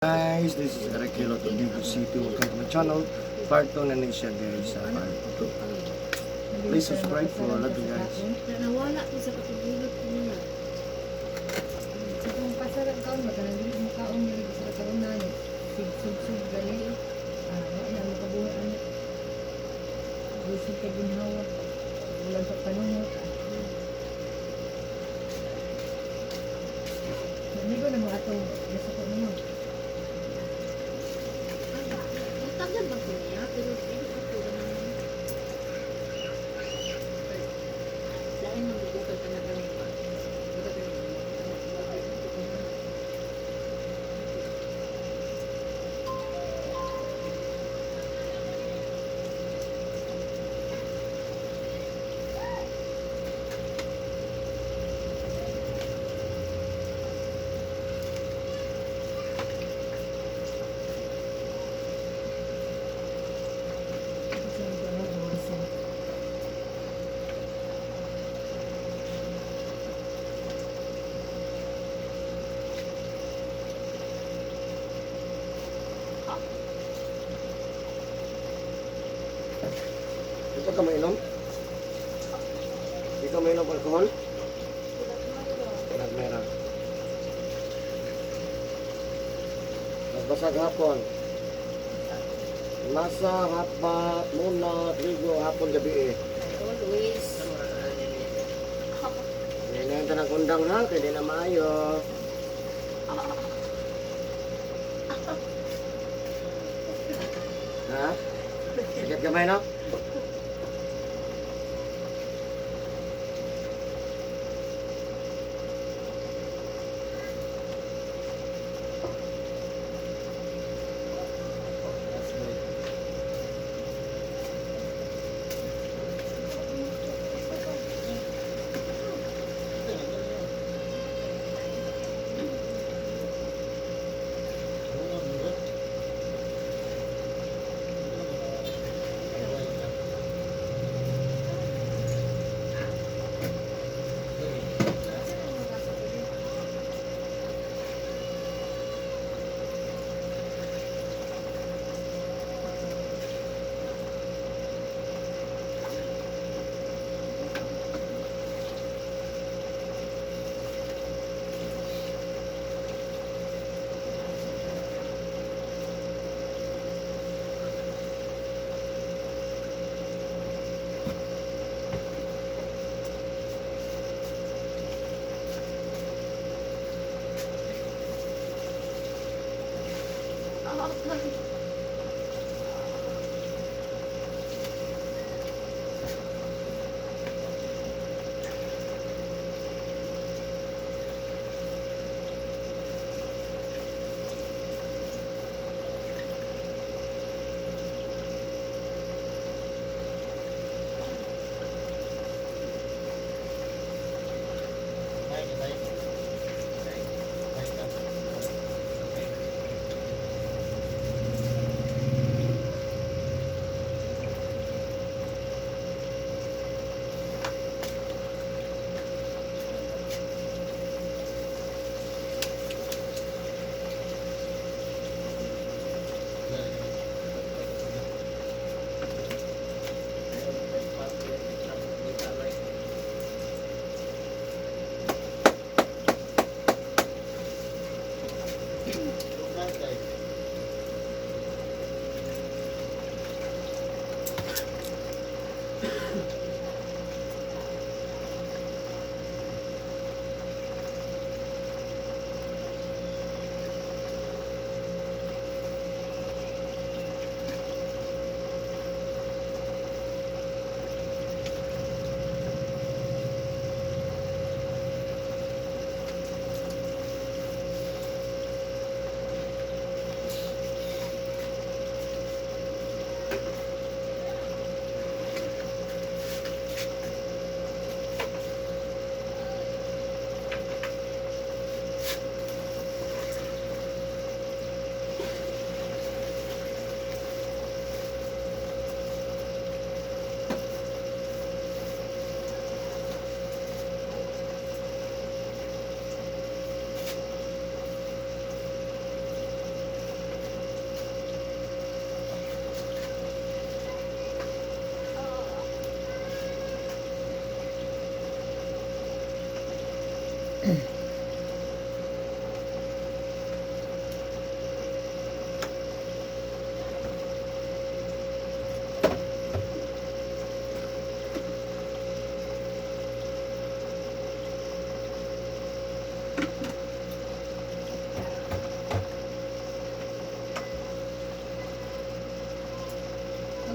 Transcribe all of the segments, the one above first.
Guys, this is Eric Hilot of Digo City. Welcome to my channel. Part 2 na ni siya, guys, sa part 2. Please subscribe for love you guys. Nawala ko sa katulog niya. Kung pasarap kaon ba kanang dili mo kaon, dili sa karon na ni sig sug sug gali ah wa na makabuhi ana, busog kay ginhawa, ulan sa panungot. Namigo na mo atong nasuko nimo. Natagal ba ko niya? Pero hindi ko po ganun. Lain ng bubukal ka na ganun ba? Kasi ko na buwasan. Di pa ka mainom? Di ka mainom alcohol? Wala meron. Nagbasa hapon. Masa, hapa, muna, ligo, hapon, gabi eh. Always. Hindi na yung tanang undang ha, kaya di na maayo. Ha? Sakit gamay, no?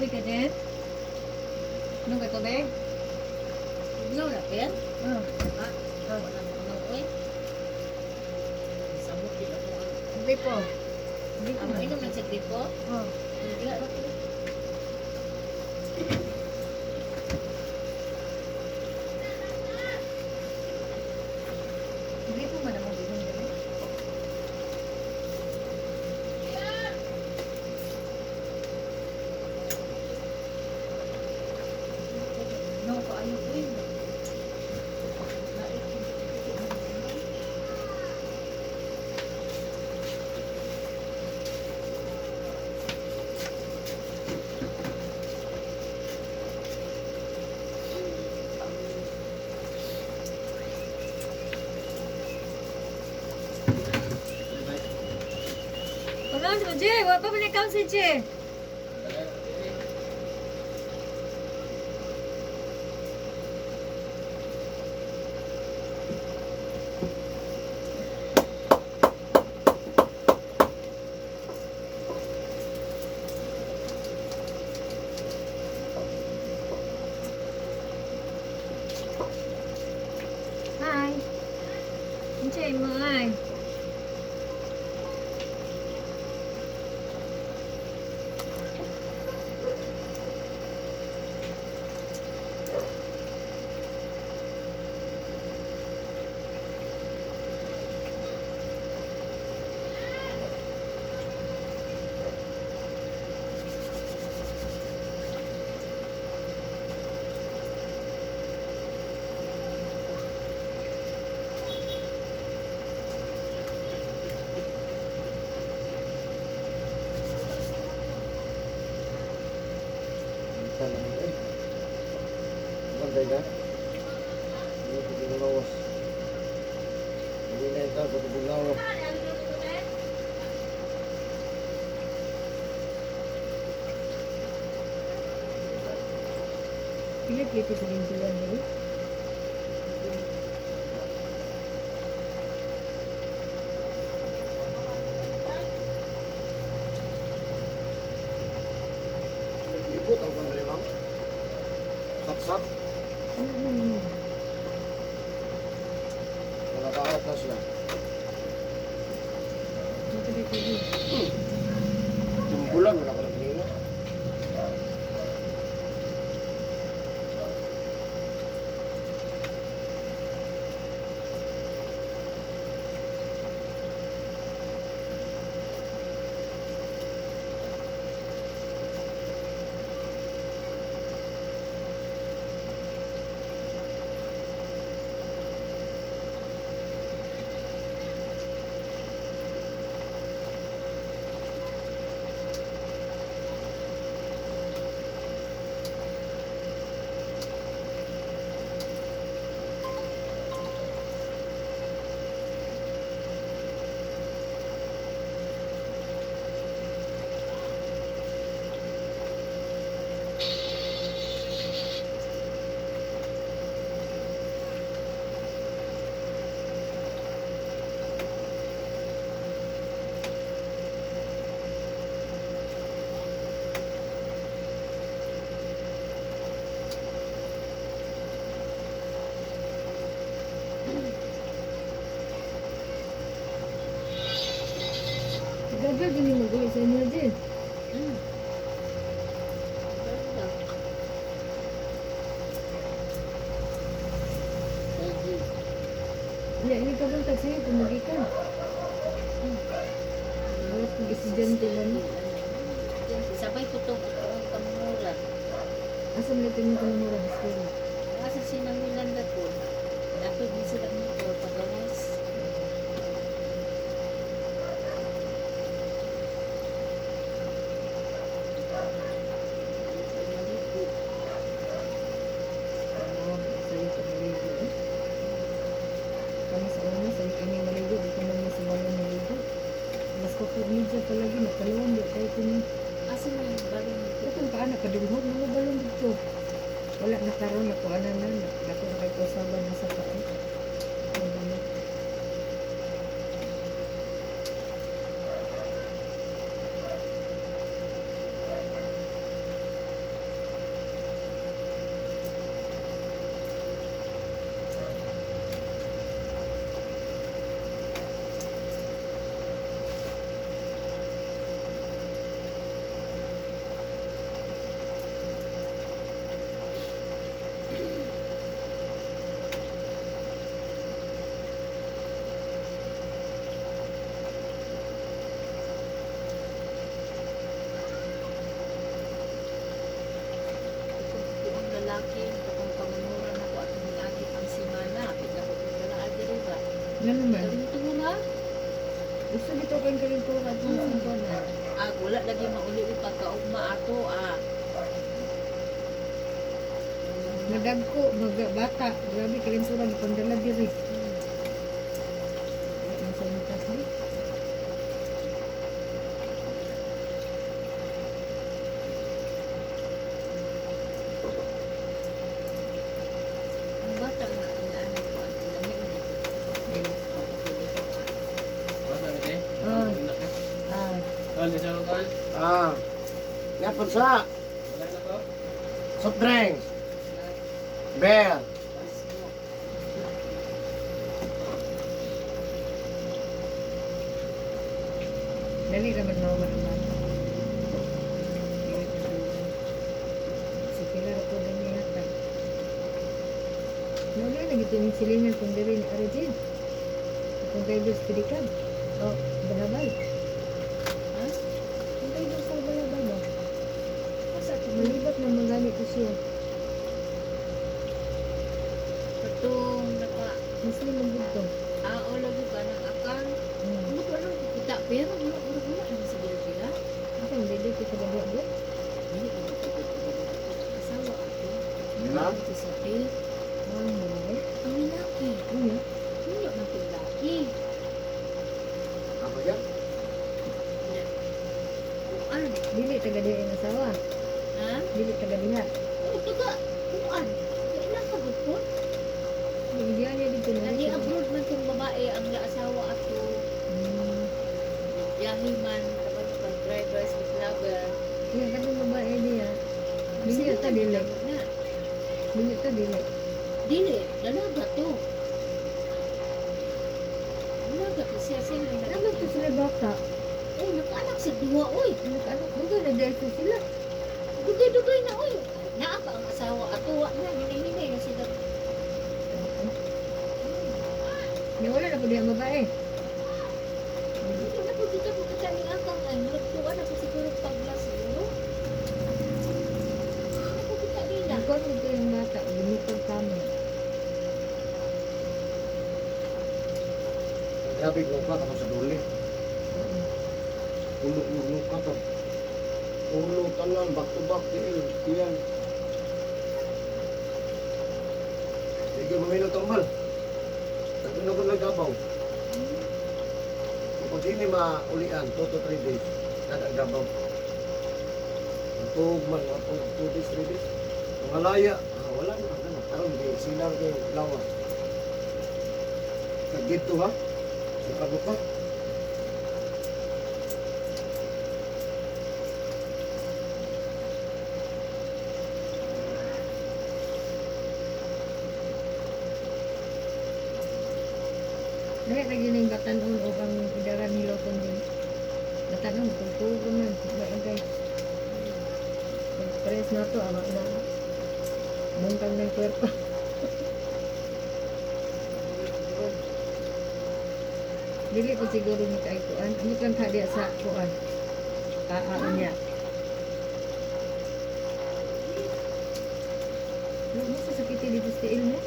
Tubig ka din? Anong ka tubig? Ugnaw na, Per? Ah, Ha? Wala mo nang uy. Samot din ako. Gripo. Gripo Ang man. inom lang sa gripo? Oh. Hindi na ko. Gripo man ang ginom dali. No, kaayo uy. Wala si Jay, wala pa ba account si Jay? Hi. Jay, mo ay. Ita naman eh. Banday ka? Hindi ko ginalawas. Hindi na ito sa tubig. Pila plate sa gintuan dali? Ibot ang kwan ma'am. Saksak. Ano man? Nakakaat na siya. Ito ba tubig? Timbulan, wala ko na kanina. Gagal din yung mag-uwi sa inyo, Jay. Ganda. Pwede. Hindi, hindi ka bang sa'yo, pumugi ka. Wala pag estudyante lang. Sabay ko itong ang kamura. Asa mo natin yung kamura ng school? Asa sinamilan na po. Dapat di sila motor pagawas. Maligo. Oo, sa'yo ka maligo eh. Kami sa una, sa'yo kami maligo. Dito naman sa balon maligo. Mas kapag media palagi, nakaluwang di tayo kung Asa na yung balon nito? Katong ka na, kadulhog mga balon dito. Wala na karon na kuha na na. Dako na kay kusaba na sa pae. Ang balon. Pag-packing, katong pangunuran ako at niagi pang simana. Pita ko kung dala diri ba. Nga naman. Kalintura. Gusto dito kayong kalintura at mga singkon ah. Ah, wala lagi mauli og pagkaugma ato ah. Nadagko, mga bata. Grabe, kalintura, gipangdala diri. Nasa intas di. Ang bata nga inaan ko ang lami na ito. Dili. Basta na eh. Ah. Ah, Tol, isa ko tol. Ah. Nga po sa Wala na to. soft drinks. Beer. Dali raman mahuman ang bata. Dili ka dugan. Si Pilar ako ganyan yata. Nauli na gito yung silingan kung diri ni Arajin. Kung driver sa pedicab. Oh, balabal. Ha? Kung driver sa balabal ba? Asa ito? Malibat na magamit ko siya. Katong naka Muslim ang bugto. ah, o lagi ka ng akang. Hmm. Ano ko ano kita pero wala wala wala naman sa sila. Asa ang dili ko sa gabi. Dili ko asawa ato. Ha? Ito sa hotel. Ah, babae. Ang lalaki. Ano? Wala man itong laki. Apa yan? Kuan. Dili taga diha ang asawa. Ha? Dili taga diha. Oo, taga. Kuan. Kailan ka gupon? Dili diha niya dito na. Nagi abroad man tong babae ang asawa ato. Biyahe man, kapag pag drivers with lover. Iya katong babae diha. Dili ta dili. Na, Dili ta dili. dili, dalaga to. Dalaga to siya siya may Ano to sila bata? Oh, nakaanak sa duwa oy. Ano dugay na dahil sila. Dugay-dugay na oy. Naa pa ang asawa ato wa na hinay-hinay na sila. Nawala na po diha ang babae. Hindi na po kita po kita ni akang ay nagtuwa na po siguro pagla siguro. Ano po kita nila? Ang kon dito yung bata, ginupag kamo. Grabe ko ka kapag sa duli. Ulo ulo ka pa. Ulo tanan back to back tiil tiyan. Sige mamilo tambal. Tagno ko lang gabaw. Kung di ni maulian, 2 to 3 days, kada ang gabaw. Ang tuog man, mga 2 days, 3 days. Ang alaya, ah, wala na, wala na. Karon, di, silang kay lawas. Sa dito ha, sa pagupa. Dahil lagi na yung batanon o ang idaran ni Loton din. Batanon, tugtog man. Maagay. Pag press na to, awa na. Bungkal ng kwerpo. Dili ko siguro ni kay kuan. Amot lang ka diya sa kuan. Paa niya. Ano mo sa sakit dito sa tiil mo?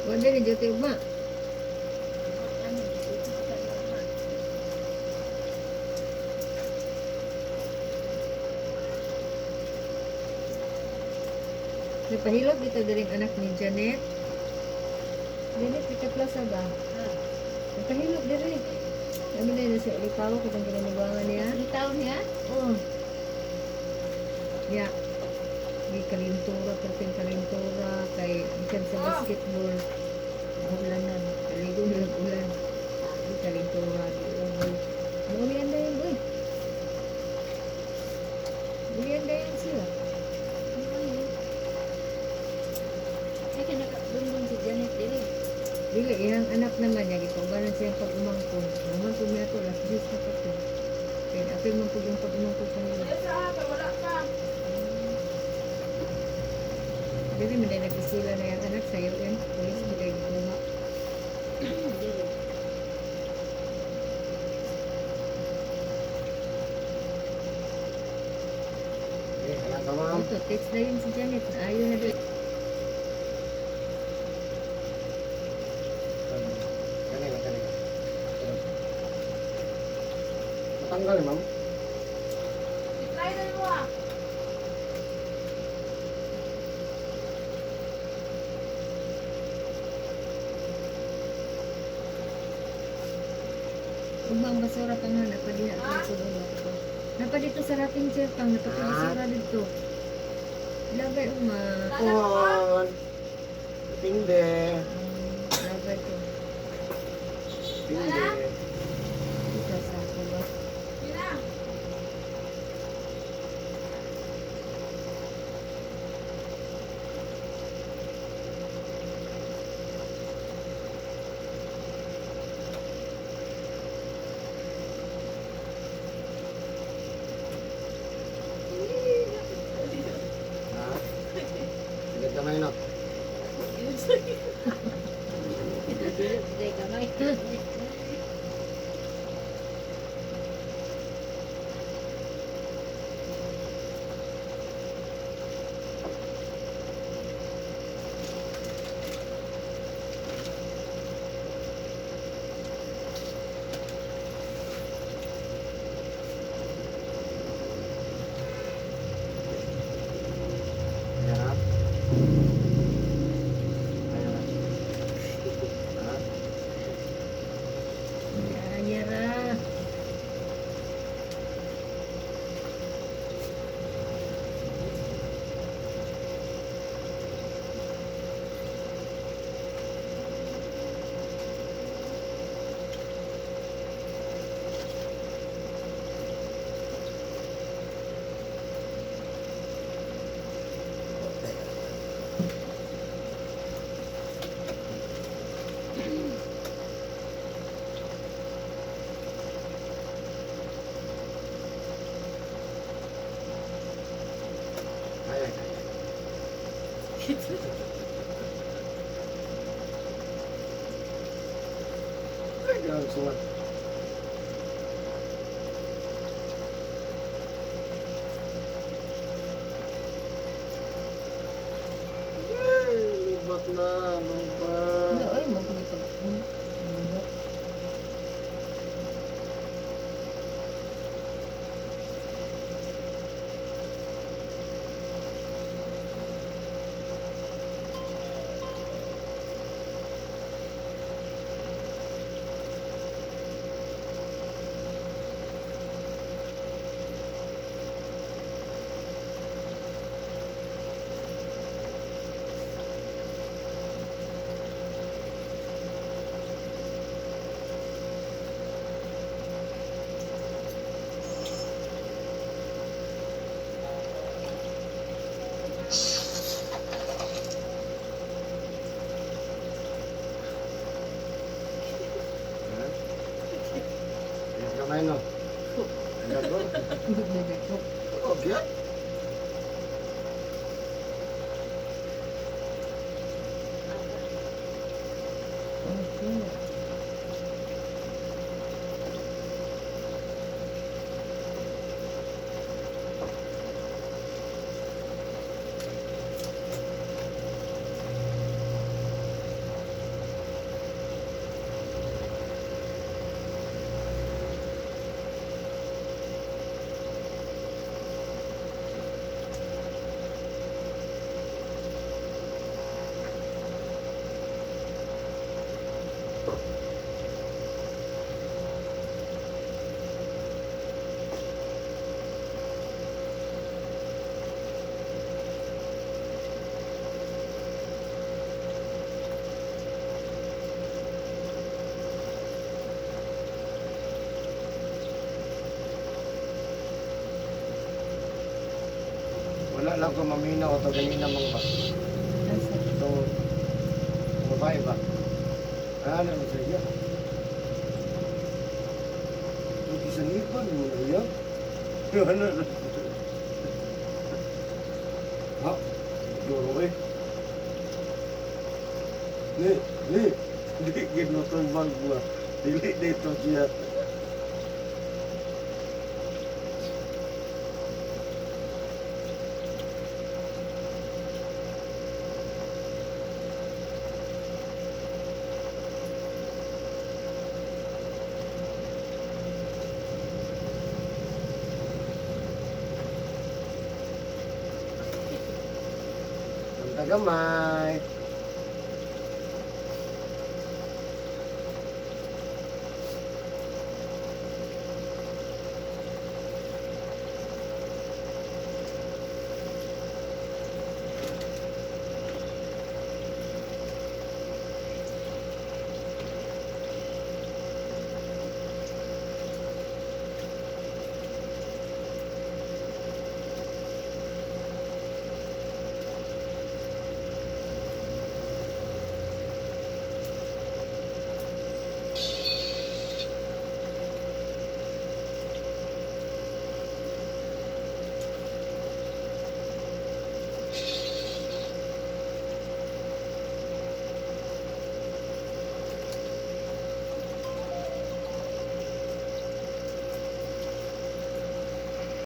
Wala ni Jote ugma. Ano, dito kita na. Nagpahilot dito diring anak ni Janet. Janet, Vita Plaza ba? Ha? Nagpahilot diri. Sabi na sa Ilipaw, kitang kinanigwangan niya. Litaw niya? Oo. Ya. Di kalintura, perting kalintura, kay bisan sa basketball. Ulanan. Kaligo nilang ulan. Di kalintura, di ungol. Maulian na yun, uy. Ulian na yun sila. Ano yun? Ay, kanaka, dun si Janet dili. Dili, iyang anak naman niya, gipaubanan siyang pag-umangkon. Umangkon niya to, last juice na pa to. Apil. Apil man pud yung pag-umangkot sa nila. Sa kay wala ka. Dili man dahil nag-isila na yung anak sa'yo yun. Pulis ko dahil buha. Dili. Okay, alam ka ma'am. Ito, text na yun si Janet. Ayaw na doon. Kanina, kanina. Pero, matanggal eh, ma'am. I-try na mo ah. Ugma ang basura pang ha, napadiha Ah? sa ulo ko. Napa dito sa rocking chair pang, napati Ah? basura dito. Lagay ugma. One. Depende. Lagay ko. Depende. Dito sa ako ba? Yun na. Ha? Sige kamay no. Dili day gamay. Ayan ha. Ayan ha. Ha? Yara. Ayan, ayan. Ay, grabe sumat. Ay, lubat na, lubat. Ano, ay, magpagipag. Ano? Ha? Ayan kamay no. Ayan ko. Nagdadako. Oh, biyak. Okay. Wala lang ko maminaw ito ganina mang ba. Asa? Ito, babae ba? Ano mo sa iya? Ito sa nipa. Ano mo na iya? Ano na? Ha? Duro eh. Ni, ni. Di ginutong bagwa. Dili dito siya. Ang tagamay.